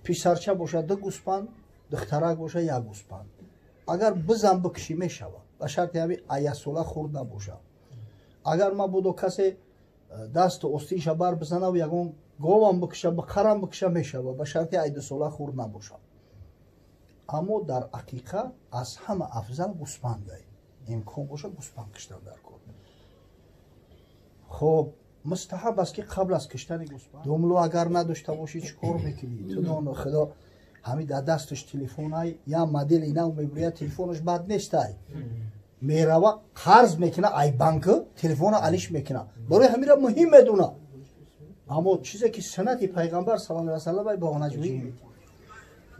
Писарча бошад ду гӯспанд, духтарак бошад як гӯспанд. Агар бизан бикшӣ мешавад, ба шарти ҳамин аясола хурд набошад. Агар мабодо касе дасту остинша бар бизанаву ягон говам бикша, бақарам бикша мешавад, ба шарти айдусола хурд набошад. Аммо дар ақиқа аз ҳама афзал гӯспандай. Имкон бошад гӯспанд киштан дар кор. Хоб, мустаҳаб аст ки қабл аз киштани гӯспанд думлу агар надошта бошӣ чӣ кор мекунӣ? Ту доно худо ҳамин дар дасташ телефонай, я модели нав мебурия, телефонаш бад нестай. Мерава қарз мекуна ай банк, телефона алиш мекуна. Барои ҳамира муҳим медуна. Аммо чизе ки суннати пайғамбар саллаллоҳу алайҳи васаллам ай баҳонаҷӯӣ.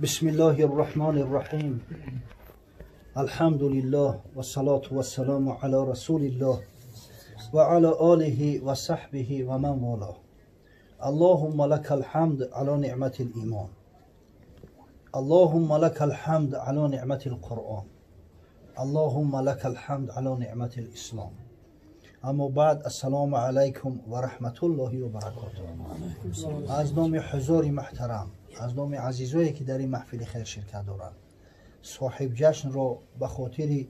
Бисмиллоҳир роҳманир роҳим. Алҳамдулиллоҳ вассалоту вассаламу ала расулиллоҳ ва ала олиҳи ва саҳбиҳи ва ман волоҳ. Аллоҳумма лакал ҳамд ала ниъматил имон. Аллоҳумма лакал ҳамд ала ниъматил Қуръон. Аллоҳумма лакал ҳамд ала ниъматил ислом. Аммо баъд, ассалому алайкум ва раҳматуллоҳи ва баракотуҳ. Аз номи ҳузури муҳтарам, аз номи азизое ки дар ин маҳфили хайр ширкат доранд, соҳиб ҷашнро ба хотири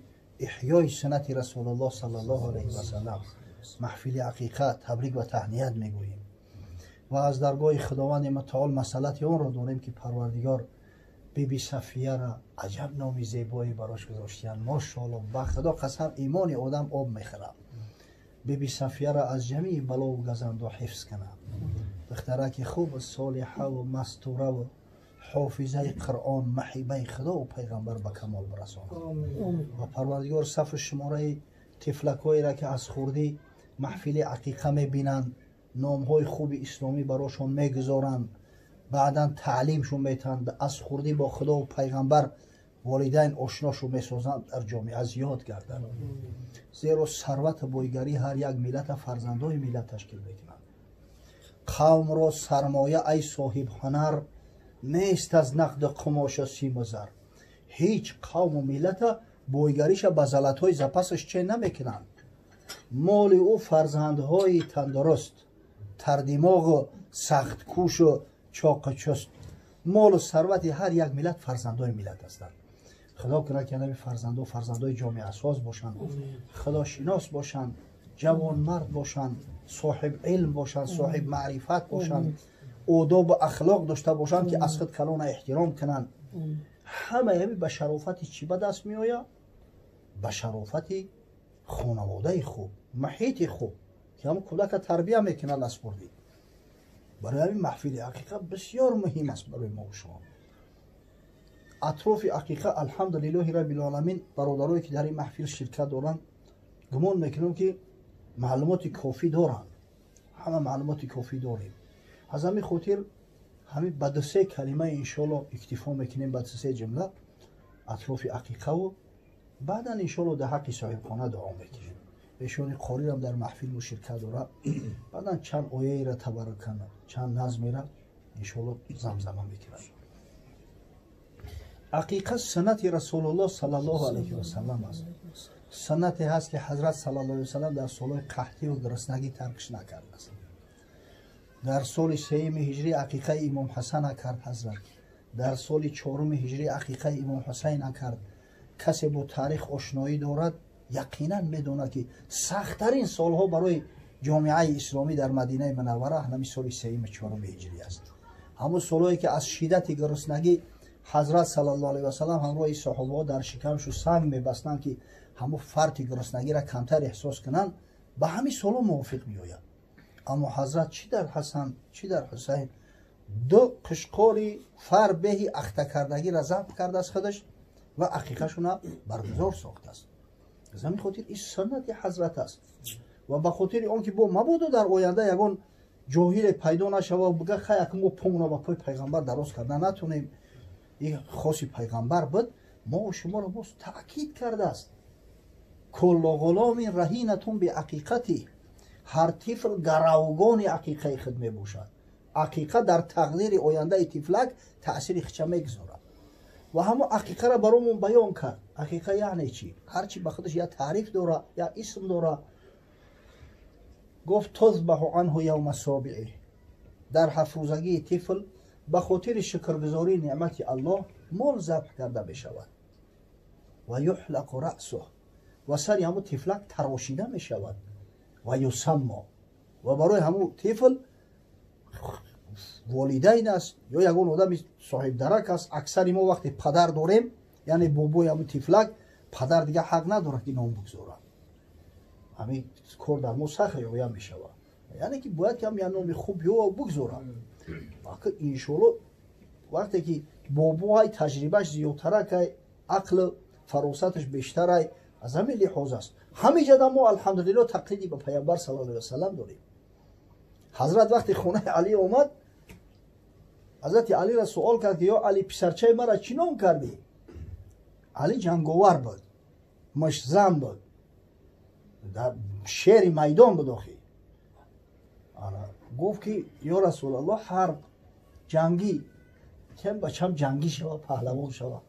иҳёи суннати расулуллоҳ саллаллоҳу алайҳи васаллам маҳфили ақиқа табрик ва таҳният мегӯем ва аз даргоҳи худованди мутаол масъалати онро дорем ки парвардигор биби сафияра аҷаб номи зебое барош гузоштиянд. Мошоалло, ба худо қасам, имони одам об мехӯрад. Биби сафияра аз ҷамии балову газандо ҳифз кунад. Духтараки хуб, солиҳаву мастураву ҳофизаи қуръон, маҳибаи худову пайғамбар ба камол бирасонад. Ва парвардигор сафу шумораи тифлакҳоеро ки аз хурдӣ маҳфили ақиқа мебинанд, номҳои хуби исломӣ барошон мегузоранд, баъдан таълимшон метаҳанд, аз хурдӣ бо худову пайғамбар волидайн ошношон месозанд, дар ҷомеа зиёд гарданд. Зеро сарвату бойгарӣ ҳар як миллата фарзандои миллат ташкил мекунанд. Қавмро сармоя ай соҳибҳунар нест аз нақду қумоша симу зар. Ҳеҷ қавму миллата бойгариша ба залатҳои запасаш чен намекунанд. Моли ӯ фарзандҳои тандуруст, тардимоғу сахткӯшу чоқу чуст. Молу сарвати ҳар як миллат фарзандои миллат ҳастанд. Худо кунад ки ҳамин фарзандо фарзандои ҷомеасоз бошанд, худошинос бошанд, ҷавонмард бошанд, соҳиб илм бошанд, соҳиб маърифат бошанд, одобу ахлоқ дошта бошанд ки аз худ калона эҳтиром кунанд. Ҳамаи ҳамин ба шарофати чӣ ба даст меояд? Ба шарофати хонаводаи хуб, муҳити хуб ки ҳамон кӯдака тарбия мекунад аз хурдӣ. Барои ҳамин маҳфили ақиқа бисёр муҳим аст барои мо шумо. Атрофи ақиқа алҳамдулиллоҳи раббил оламин бародарое ки дар ин маҳфил ширкат доранд, гумон мекунам ки маълумоти кофӣ доранд. Ҳама маълумоти кофӣ дорем. Аз ҳамин хотир ҳамин ба ду-се калима иншоалло иктифо мекунем, ба ду-се ҷумла атрофи ақиқаву баъдан иншоалло дар ҳаққи соҳибхона дуо мекунем. Эшони қорирам дар маҳфил мо ширкат дорад. Баъдан чанд ояеро табаррук кунад, чанд назмеро иншоалло замзама мекунад. Ақиқа суннати расулуллоҳ саллаллоҳу алайҳи васаллам аст. Суннате ҳаст ки ҳазрат саллаллоҳу алайҳи васаллам дар солҳои қаҳтиву гуруснагӣ таркш накардааст. Дар соли сеюми ҳиҷрӣ ақиқаи имом ҳасана кард ҳазрат. Дар соли чоруми ҳиҷрӣ ақиқаи имом ҳусайна кард. Касе бо таърих ошноӣ дорад, яқинан медонад ки сахттарин солҳо барои ҷомеаи исломӣ дар мадинаи мунаввара ҳамин соли сеюми чоруми ҳиҷрӣ аст. Ҳамон солҳое ки аз шиддати гуруснагӣ ҳазрат саллаллоҳу алайҳи васаллам ҳамроҳи саҳобаҳо дар шикамшу санг мебастанд ки ҳамон фарти гуруснагиро камтар эҳсос кунанд, ба ҳамин солҳо мувофиқ меояд. Аммо ҳазрат чӣ дар ҳасан, чӣ дар ҳусайн ду қишқори фарбеҳи ахтакардагиро забт кардааст худаш ва ақиқашона баргузор сохтааст. Аз ҳамин хотир ин суннати ҳазрат аст ва ба хотири он ки бо мабодо дар оянда ягон ҷоҳиле пайдо нашава бига хай акн мо помона ба пои пайғамбар дароз карда натонем, ин хоси пайғамбар буд, мо шуморо боз таъкид кардааст. Куллу ғуломин раҳинатун биақиқати, ҳар тифл гаравгони ақиқаи худ мебошад. Ақиқа дар тақдири ояндаи тифлак таъсири хича мегузорад. Ва ҳамон ақиқаро баромон баён кард. Ақиқа яъне чӣ? Ҳар чи ба худаш я таъриф дора, я исм дора. Гуфт тузбаҳу анҳу явма собиъи, дар ҳафт рӯзагии тифл ба хотири шукргузории неъмати Аллоҳ мол забҳ карда мешавад. Ва юҳлақу раъсуҳ, ва сари ҳамун тифлак тарошида мешавад. Ва юсаммо, ва барои ҳамун тифл волидайн аст ё ягон одами соҳибдарак аст. Аксари мо вақте падар дорем, яъне бобои ҳамун тифлак, падар дигар ҳақ надорад, ки ном бигзорад. Ҳамин кор дар мо сахт риоя мешавад, яъне ки бояд ки ҳам як номи хуб ё бигзорад. Иншоалло, вақте ки бобоай таҷрибааш зиёдтаракай, ақлу фаросаташ бештарай, аз ҳамин лиҳоз аст. Ҳамин ҷада мо, алҳамдулилло, тақлиди ба Паямбар саллаллоҳу алайҳи васалам дорем. Ҳазрат вақте хонаи Алӣ омад, Ҳазрати Алиро суол кард, ки: «Ё Али, писарчаи мара чӣ ном кардӣ?» Али ҷанговар буд, муштзан буд, шери майдон буд. Охи гуфт, ки: «Ё Расулаллоҳ, ҳарб, ҷангӣ, кем бачам ҷангӣ шава, паҳлавон шава».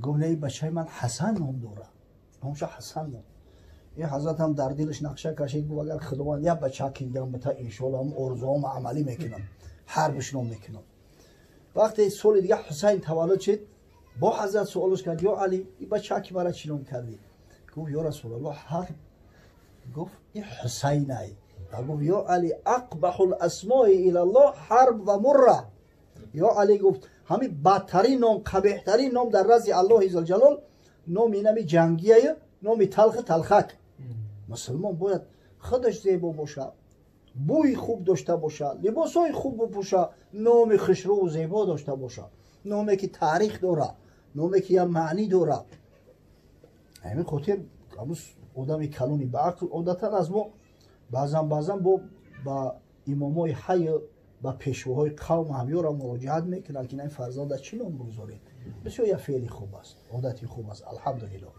Гуфт: «Не, бачаи ман Ҳасан ном дорад, номша Ҳасан ном». Ин ҳазратам дар дилаш нақша кашид, гуфт: «Агар Худованд як бача кидам бита, иншоалло, ҳам орзуҳомо амалӣ мекунам, ҳарбиш ном мекунам». Вақте соли дига Ҳусайн таваллуд шид, бо ҳазрат суолш кард: «Ё Али, ин бачаки мара чӣ ном кардӣ?» Гуфт: «Ё Расулаллоҳ, ҳарб». Гуфт: «Ин Ҳусайнай». Гуфт: «Ё Али, ақбаҳу ласмои илаллоҳ ҳарб ва мурра». Ё Али, гуфт, ҳамин бадтарин ном, қабеҳтарин ном дар назди Аллоҳи зулҷалол номи инами ҷангияю номи талхи талхак. Мусулмон бояд худаш зебо бошад, бӯи хуб дошта бошад, либосҳои хуб бипӯшад, номи хушрӯву зебо дошта бошад, номе ки таърих дорад, номе ки як маънӣ дорад. Ҳамин хотир одами калони ба ақл одатан аз мо баъзан баъзан бо ба имомои ҳай, ба пешвоҳои қавм ҳамёра муроҷиат мекунанд, ки ин фарзанда чӣ ном бигзорем. Бисёр як феъли хуб аст, одати хуб аст, алҳамдулилло.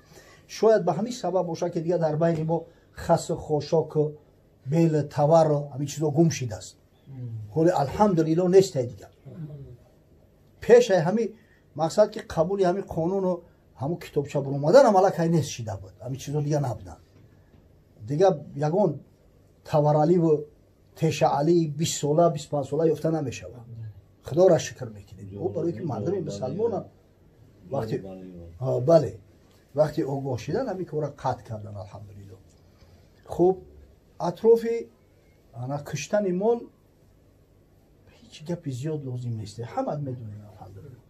Шояд ба ҳамин сабаб бошад, ки дигар дар байни мо хасу хошоку бел таварро, ҳамин чизо гум шидааст. Ҳоли, алҳамдулилло, нестай дигар. Пешаи ҳамин мақсад, ки қабули ҳамин қонуну ҳамун китобча буромаданам, аллакай нест шида буд, ҳамин чизо дигар набуданд. Дигар ягон тавараливу тешаалии 20 сола, 25 сола ёфта намешавад. Худоро шукр мекунем, ӯ барое ки мардуми мусалмонам вақте, бале, вақте огоҳ шидан, ҳамин кора қатъ кардан, алҳамдулилло. Хуб, атрофи ана куштани мол ҳеҷ гапи зиёд лозим нест, ҳамат медонем, алҳамдулилло.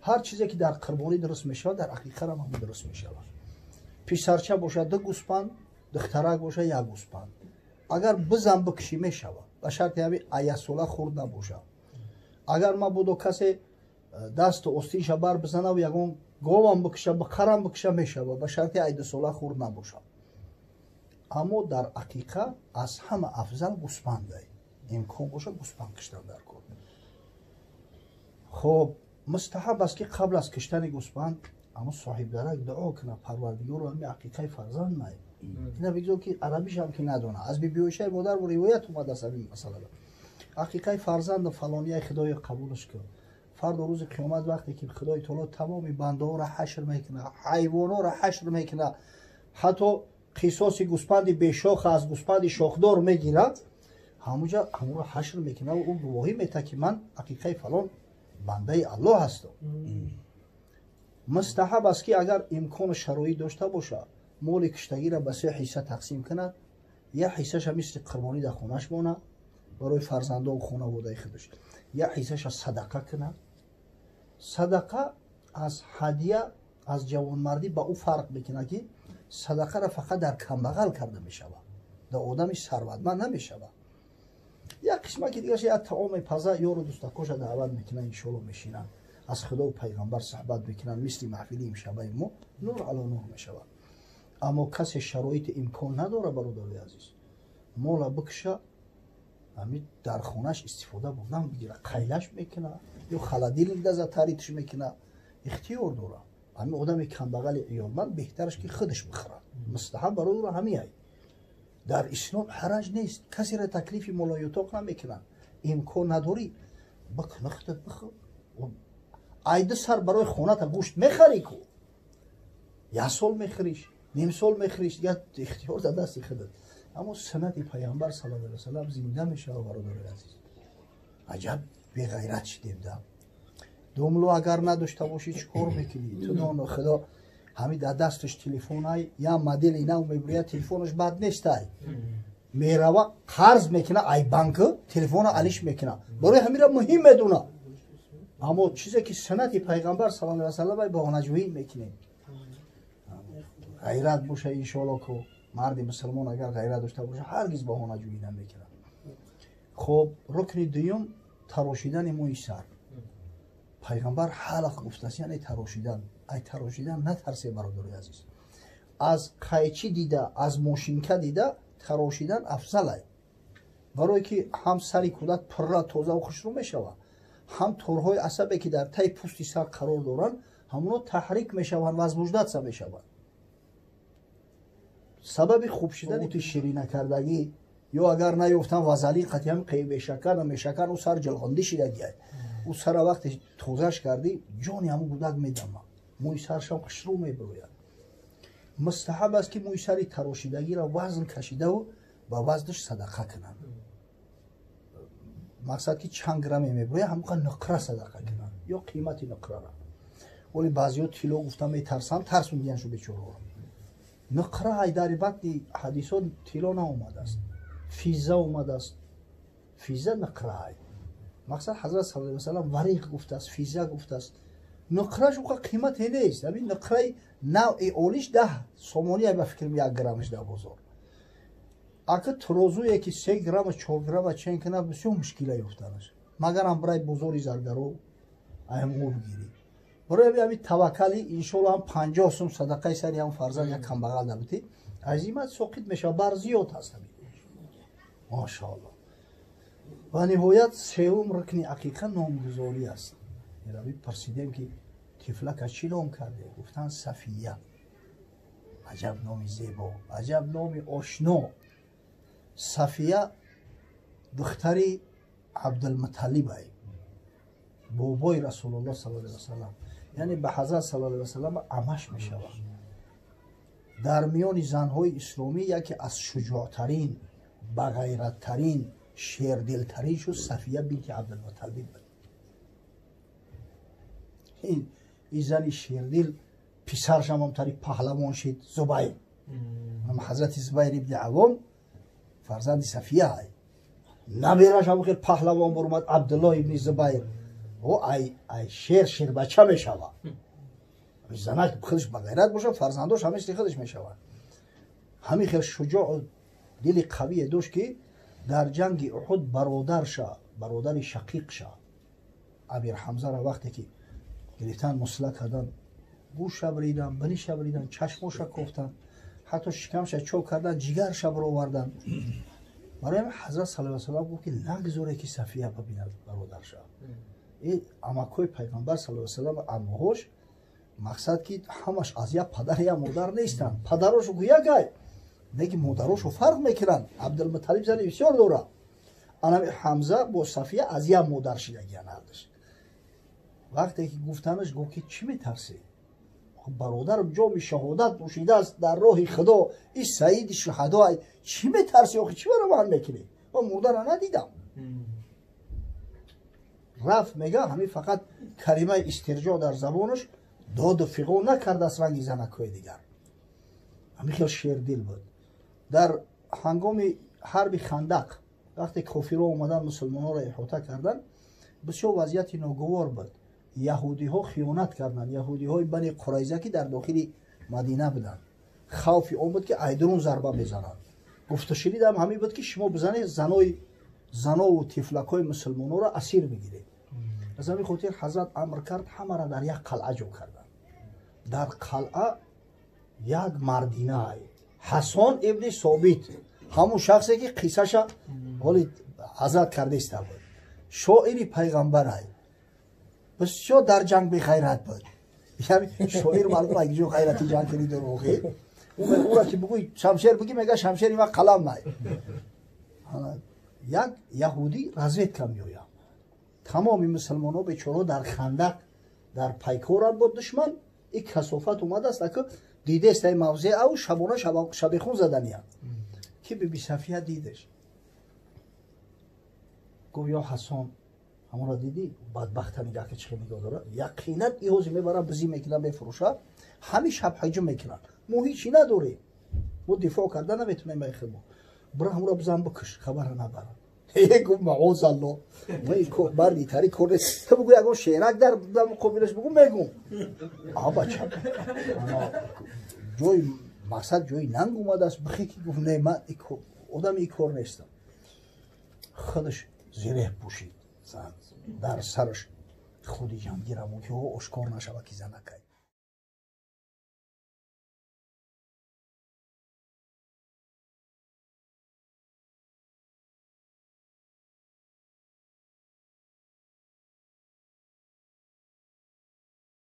Ҳар чизе ки дар қурбонӣ дуруст мешавад, дар ақиқарам ҳам дуруст мешавад. Писарча бошад, ду гӯспанд, духтарак бошад, як гӯспанд. Агар бизан бикушӣ, мешавад, ба шарти ҳамин 1 сола хурд набошад. Агар мабодо касе дасту остинша бар бизанаву ягон говам бикуша, бақарам бикуша, мешавад, ба шарти 2 сола хурд набошад. Аммо дар ақиқа аз ҳама афзал гӯспандай, имкон бошад, гӯспанд киштан дар кор. Хоб, мустаҳаб аст, ки қабл аз киштани гӯспанд аммо соҳибдарак дуо кунад: «Парвардигоро, ҳами ақиқаи фарзанд май». Ина бигзор, ки арабишам ки надона, аз Бибиоишаи модар ривоят омадааст ҳамин масъалада: «Ақиқаи фарзанду фалонияи, Худоё, қабулш кун». Фардо, рӯзи қиёмат, вақте ки Худои таоло тамоми бандаҳоро ҳашр мекунад, ҳайвонҳоро ҳашр мекунад, ҳатто қисоси гӯспанди бешоха аз гӯспанди шохдор мегирад, ҳамуҷа ҳамонро ҳашр мекунад ва ӯ гувоҳӣ метаҳад, ки ман ақиқаи фалон бандаи Аллоҳ ҳастам. Мустаҳаб аст, ки агар имкону шароит дошта бошад, моли киштагиро ба се ҳисса тақсим кунад. Як ҳиссаша мисли қурбонӣ дар хонаш монад барои фарзандову хонаводаи худаш, як ҳиссаша садақа кунад. Садақа аз ҳадия, аз ҷавонмардӣ ба ӯ фарқ мекунад, ки садақаро фақат дар камбағал карда мешавад, дар одами сарватманд намешавад. Як қисмаки дигаша як таом мепаза, ёру дӯстакоша даъват мекунад, иншоалло, мешинанд, аз Худову Пайғамбар суҳбат мекунанд, мисли маҳфили имшабаи мо, нур ало нур мешавад. Аммо касе шароити имкон надорад, бародарои азиз, мола бикуша, ҳамин дар хонаш истифода бурдан бигира, қайлаш мекунад ё холодильник да затаритш мекунад, ихтиёр дорад. Ҳамин одами камбағали иёлманд беҳтараш, ки худаш бихӯрад, мустаҳаб барои ӯро ҳамиай. Дар ислом ҳараҷ нест, касеро таклифи молоютоқ намекунанд. Имкон надорӣ, бикуна, худат бихӯр. Айду сар барои хоната гӯшт мехарӣ ку, як сол мехӯриш, ним сол мехӯриш, дигар ихтиёр дар дасти худат. Аммо суннати пайғамбар саллаллоҳу алайҳи васаллам зинда мешавад, бародарои азиз. Аҷаб беғайрат шидем да. Домло агар надошта бошӣ чӣ кор мекунӣ? Ту доно худо ҳамин дар дасташ телефонай, я модели нав мебурия, телефонаш бад нестай. Мерава қарз мекуна ай банк, телефона алиш мекуна. Барои ҳамира муҳим медуна. Аммо чизе ки суннати пайғамбар саллаллоҳу алайҳи васаллам баҳонаҷӯӣ мекунем. Ғайрат боша иншоалло, ку марди мусулмон агар ғайрат дошта боша ҳаргиз баҳонаҷӯӣ намекунад. Хоб, рукни дуюм тарошидани мӯи сар. Пайғамбар ҳалқ гуфтааст, яъне тарошидан. Ай тарошидан натарсе, бародарои азиз. Аз қайчӣ дида, аз мошинка дида тарошидан афзалай. Барое ки ҳам сари кӯдак пурра тозаву хушрӯ мешавад, ҳам торҳои асабе ки дар таи пӯсти сар қарор доранд, ҳамоно таҳрик мешаванд, возбуждаться мешаванд. Сабаби хуб шидани ширинакардагӣ ё агар наёфтан вазалин қатъиан бешакар намешакар, ӯ сар ҷилғондӣ шидагиай. Ӯ сара вақте тозаш кардӣ, ҷони ҳамун кӯдак медама, мӯи саршам хушрӯ мебирояд. Мустаҳаб аст ки мӯи сари тарошидагиро вазн кашидаву ба вазнаш садақа кунанд. Мақсад ки чанд грамме мебирояд, ҳамон қадр нуқра садақа кунанд ё қимати нуқрара. Вале баъзеҳо тилло гуфта метарсанд, тарсондияншу бечораҳоро. Нуқра ай дар батни ҳадисот тилло наомадааст, физза омадааст. Физза нуқра ай. Мақсад ҳазрат саллаллоҳу алайҳи васаллам вариқ гуфтааст, физза гуфтааст. Нуқраш уқа қимате нест. Ҳамин нуқраи навъи олиш 10 сомонӣ ба фикрам 1 граммаш дар бозор. Ака турозуе ки 3 грамма 4 грамма чен кунад, бисёр мушкила ёфтанаш. Магарам барои бозори заргаро айму бигирӣ. Барои ҳамин таваккали иншоалло ҳам 50 сум садақаи сари ҳам фарзанд як камбағал набудӣ, азимат соқит мешавад, бар зиёд ҳаст ҳамин. Машаалло. Ва ниҳоят сеюм рукни ақиқа номгузорӣ аст. Равӣ пурсидем ки тифлака чӣ ном карде? Гуфтанд Сафия. Аҷаб номи зебо, аҷаб номи ошно. Сафия духтари Абдулмуталлиб ай, бобои Расулуллоҳ саллаллоҳу алайҳи васаллам, яъне ба ҳазрат саллаллоҳу алайҳи васаллам амаш мешавад. Дар миёни занҳои исломӣ яке аз шуҷоътарин, бағайраттарин, шердилтарин шуд Сафия бинти Абдулмуталлиб. Ин зани шердил писаршам ҳамтари паҳлавон шид, Зубайр. Ҳазрати Зубайр ибни Авом фарзанди Сафия ай. Набираш ҳам хел паҳлавон бурмад, Абдуллоҳ ибни Зубайр. О ай шер шербача мешавад. Занак худаш бағайрат бошад, фарзандош ҳам мисли худаш мешавад. Ҳамин хел шуҷоъ дили қавие дошт ки дар ҷанги Уҳуд бародарша, бародари шақиқша Амир Ҳамзаро вақте ки гирифтан, мусла кардан, гӯша бридан, биниша бридан, чашмоша кофтан, ҳатто шикамша чок кардан, ҷигарша баровардан. Барои ҳамин ҳазрат саллаллоҳу алайҳи васаллам гуфт ки нагзоре ки Сафия бибинад бародарша. Ин амакҳои пайғамбар саллаллоҳу алайҳи васаллам аммоҳош мақсад ки ҳамаш аз як падар як модар нестанд. Падарошу якай, лекин модарошу фарқ мекунанд. Абдулмуталлиб зани бисёр дорад. Анами Ҳамза бо Сафия аз як модар шидагиян ҳардаш. Вақте ки гуфтанаш, гуфт ки чӣ метарсӣ? Бародарам ҷоми шаҳодат нӯшидааст дар роҳи Худо, ин саиди шуҳадо, чӣ метарсӣ? Охи чӣ баро ман мекунӣ? Ман мурдара надидам. Рафт мега ҳамин фақат калимаи истирҷо дар забонаш доду фиғон накардааст ранги занакҳои дигар. Ҳамин хел шердил буд. Дар ҳангоми ҳарби Хандақ вақте кофирҳо омадан мусулмонҳоро иҳота карданд, бисёр вазъияти ногувор буд. Яҳудиҳо хиёнат карданд, яҳудиҳои Бани Қурайза ки дар дохили Мадина буданд. Хавфи он буд ки айдурун зарба мезананд. Гуфтушунидам ҳамин буд ки шумо бизанед занову тифлакҳои мусулмонҳоро асир бигиред. Аз ҳамин хотир ҳазрат амр кард ҳамаро дар як қалъа ҷо карданд. Дар қалъа як мардинай, Ҳасон ибни Собит, ҳамун шахсе ки қиссаша ҳоли ҳазрат кардаиста буд, шоири пайғамбарай, бисёр дар ҷанг беғайрат буд. Шоир мардум ай ҷо ғайрати ҷанг кунӣ дурӯғӣ. Ӯра ки бигӯй шамшер бигӣ, мега шамшери ман қалам най. Як яҳудӣ разведка меояд. Тамоми мусулмонҳо бечораҳо дар хандақ дар пайкоранд бо душман. Ин касофат омадааст, ака дидест ай мавзеъ ав шабона шабехун заданиянд. Ки Биби Сафия дидаш, гуфт: «Ё Ҳасан, ҳамонро дидӣ? Бадбахта нигаҳ, ки чӣ хел нигоҳ дорад. Яқинан иҳози мебарад, бизӣ мекунад, мефурӯшад, ҳамин шаб ҳаҷм мекунад. Мо ҳичи надорем, мо дифоъ карда наметунем. Байхимо бира, ҳамонро бизан, бикуш, хабара набарад». Гуфт: «Маозалло, марди тари кор нест. Ту бугӯ, ягон шерак дар муқобилаш бугӯ, мегум». А бача ҷои мақсад, ҷои нанг омадааст, бихе ки гуфт: «Не, ман одами и кор нестам». Худаш зиреҳ пӯшид, зан дар сараш худи ҷангирамон, ки ошкор нашава, ки занакай.